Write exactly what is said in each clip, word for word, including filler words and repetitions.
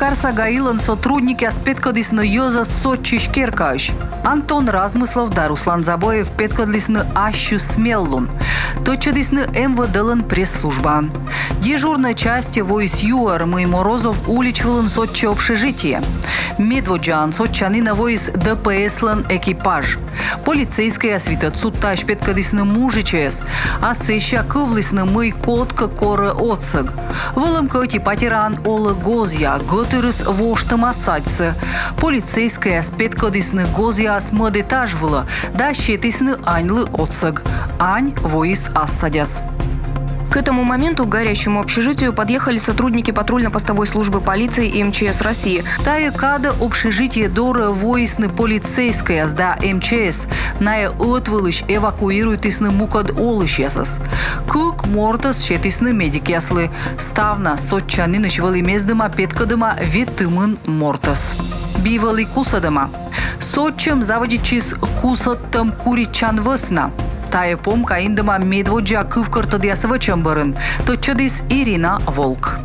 Карса ГАИ-лӧн сотрудникъяс петкӧдісны йӧзӧс Сочись керкаысь. Антон Размыслов да Руслан Забоев петкӧдлісны ассьыс смеллун. Тӧдчӧдісны МВД-лӧн пресс-службаын. Дежурнӧй частьӧ воис юӧр, мый Морозов улич вылын сотчӧ общежитие. Медводдзаӧн сотчанінӧ воис ДПС-лӧн экипаж. Полицейскӧйяс витӧд судтаысь петкӧдісны мужичӧйӧс, а сэсся кывлісны, мый кодкӧ корӧ отсӧг. Вӧлӧмкӧ, ӧти патераын олӧ гозъя, гӧтырыс воштӧма садьсӧ. Полицейскӧйяс петкӧдісны гозъяӧс мӧд этаж вылӧ да сетісны аньлы отсӧг. Ань воис ас садяс. К этому моменту к горящему общежитию подъехали сотрудники патрульно-постовой службы полиции и МЧС России. Тайӧ кадӧ общежитие дорӧ воисны полицейскӧйяс да МЧС. Найӧ ӧтвылысь эвакуируйтісны мукӧд олысьясӧс. Кык мортӧс сетісны медикъяслы. Ставнас сотчанінысь вӧлі мездӧма, петкӧдӧма ветымын мортӧс. Би вӧлі кусӧдӧма. Сотчӧм заводитчис кусӧдтӧм куритчан вӧсна. Тайӧ помка индӧма медводдза кывкӧртӧдъяс вӧчӧм бӧрын, тӧдчӧдіс Ирина Волк.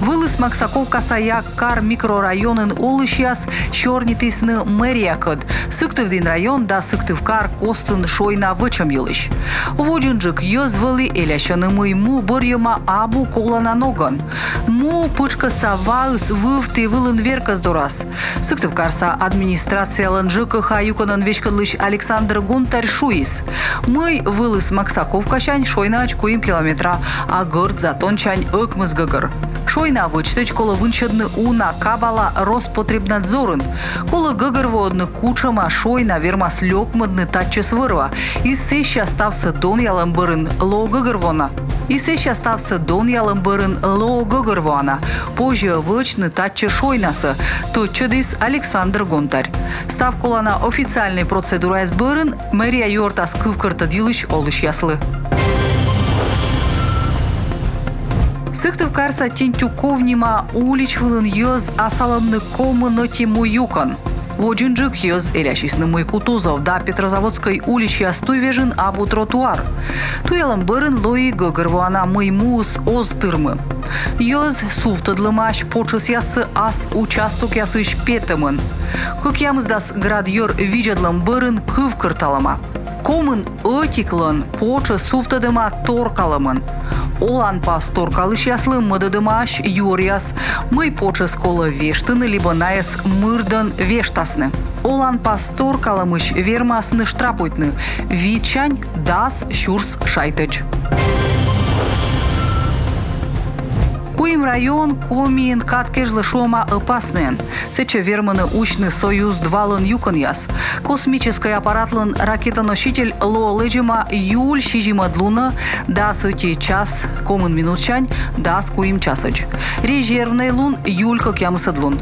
Вылыс Максаковкаса Як-Кар микрорайонын олысьяс сёрнитісны мэриякӧд Сыктывдін район да Сыктывкар костын шойна вӧчӧм йылысь. Водзынджык йӧз вӧлі элясьӧны, мый му бӧрйӧма абу колана ногӧн. Му пытшкӧсса ваыс вывті вылын веркӧс дорас. Сыктывкарса администрациялӧн ЖКХ юкӧнӧн веськӧдлысь Александр Гонтарь шуис, мый Вылыс Максаковкасянь шойнаӧдз куим километра, а Гӧрд Затонсянь ӧкмыс гӧгӧр. Шойна вӧчтӧдз колӧ вынсьӧдны уна кабала Роспотребнадзорын. Колӧ гӧгӧрвоӧдны, кутшӧма шойна вермас лёкмӧдны татчӧс вӧр-ва. И сэсся ставсӧ донъялӧм бӧрын лоӧ гӧгӧрвоана. И сэсся ставсӧ донъялӧм бӧрын лоӧ гӧгӧрвоана, позьӧ вӧчны татчӧ шойнасӧ, тӧдчӧдіс Александр Гонтарь. Став колана официальнӧй процедураяс бӧрын мэрия юӧртас кывкӧртӧд йылысь олысьяслы. Сыктывкарса Тентюков нима улич вылын йӧз асалӧмны комын ӧти му юкӧн. Водзынджык йӧз элясисны, мый Кутузов да Петрозаводскӧй уличьяс туйвежын абу тротуар. Туялӧм бӧрын лои гӧгӧрвоана, мый муыс оз тырмы. Йӧз сувтӧдлӧмаӧсь потшӧсъяссӧ ас участокъясысь петӧмӧн. Кӧкъямысдас град йӧр видзӧдлӧм бӧрын кывкӧрталӧма. Комын ӧтиклӧн потшӧс сувтӧдӧма торкалӧмӧн. Оланпас торкалысьяслы мӧдӧдӧмаӧсь юӧръяс, мый потшӧс колӧ вештыны либӧ найӧс мырдӧн вештасны. Оланпас торкалӧмысь вермасны штрапуйтны витсянь дас сюрс шайтӧдз. Куим район Комиын кад кежлӧ шуӧма ӧпаснӧйӧн. Сэтчӧ вермӧны усьны «Союз-два»-лӧн юкӧнъяс. Космическӧй аппаратлӧн ракетоноситель лоӧ лэдзӧма июль сизимӧд лунӧ дас ӧти час комын минутсянь дас куим часӧдз. Резервнӧй лун — июль кӧкъямысӧд лун.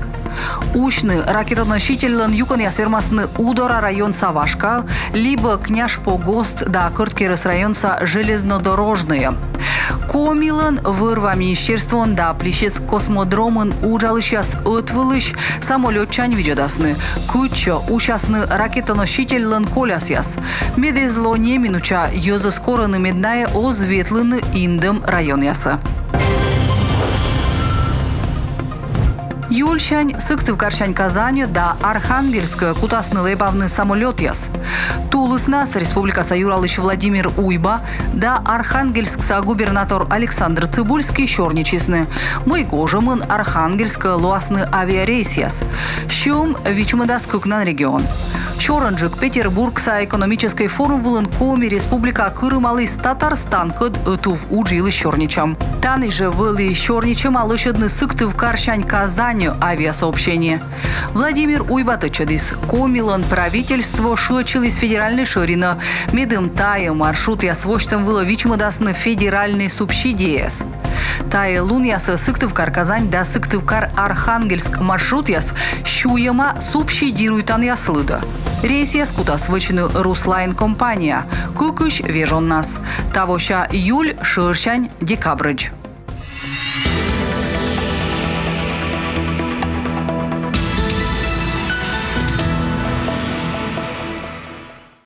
Усьны ракетоносительлӧн юкӧнъяс вермасны Удора районса Вашкаӧ либӧ Княжпогост да Кӧрткерӧс районса Железнодорожнӧйӧ. Комилӧн вӧр-ва министерствоын да Плесецк космодромын уджалысьяс ӧтвылысь самолётсянь видзӧдасны, кытчӧ усясны ракетоносительлӧн колясъяс. Мед эз ло неминуча, йӧзӧс корӧны, мед найӧ оз ветлыны индӧм районъясӧ. Июльсянь Сыктывкарсянь Казаньӧ да Архангельскӧ кутасны лэбавны самолётъяс. Тулыснас республикаса юралысь Владимир Уйба да Архангельскса губернатор Александр Цыбульский сёрнитчисны, мый гожӧмын Архангельскӧ лоасны авиарейсъяс. Сьӧм вичмӧдас кыкнан регион. Сёрӧнджык Петербургса экономическӧй форум вылын Коми Республика кырымаліс Татарстанкӧд ӧтув удж йылысь сёрнитчӧм. Тані жӧ вӧлі сёрнитчӧма лӧсьӧдны Сыктывкарсянь Казаньӧ авиасообщение. Владимир Уйба тӧдчӧдіс, Комилӧн правительство шыӧдчыліс федеральнӧй шӧринӧ, медым тайӧ маршрутъяс восьтӧм вылӧ вичмӧдасны федеральнӧй субсидияс. Тайӧ лунъясӧ Сыктывкар — Казань да Сыктывкар — Архангельск маршрутъяс сюйӧма субсидируйтанъяс лыдӧ. Рейсъяс кутас вӧчны «Руслайн» компания кыкысь вежоннас, тавося июль шӧрсянь декабрӧдз.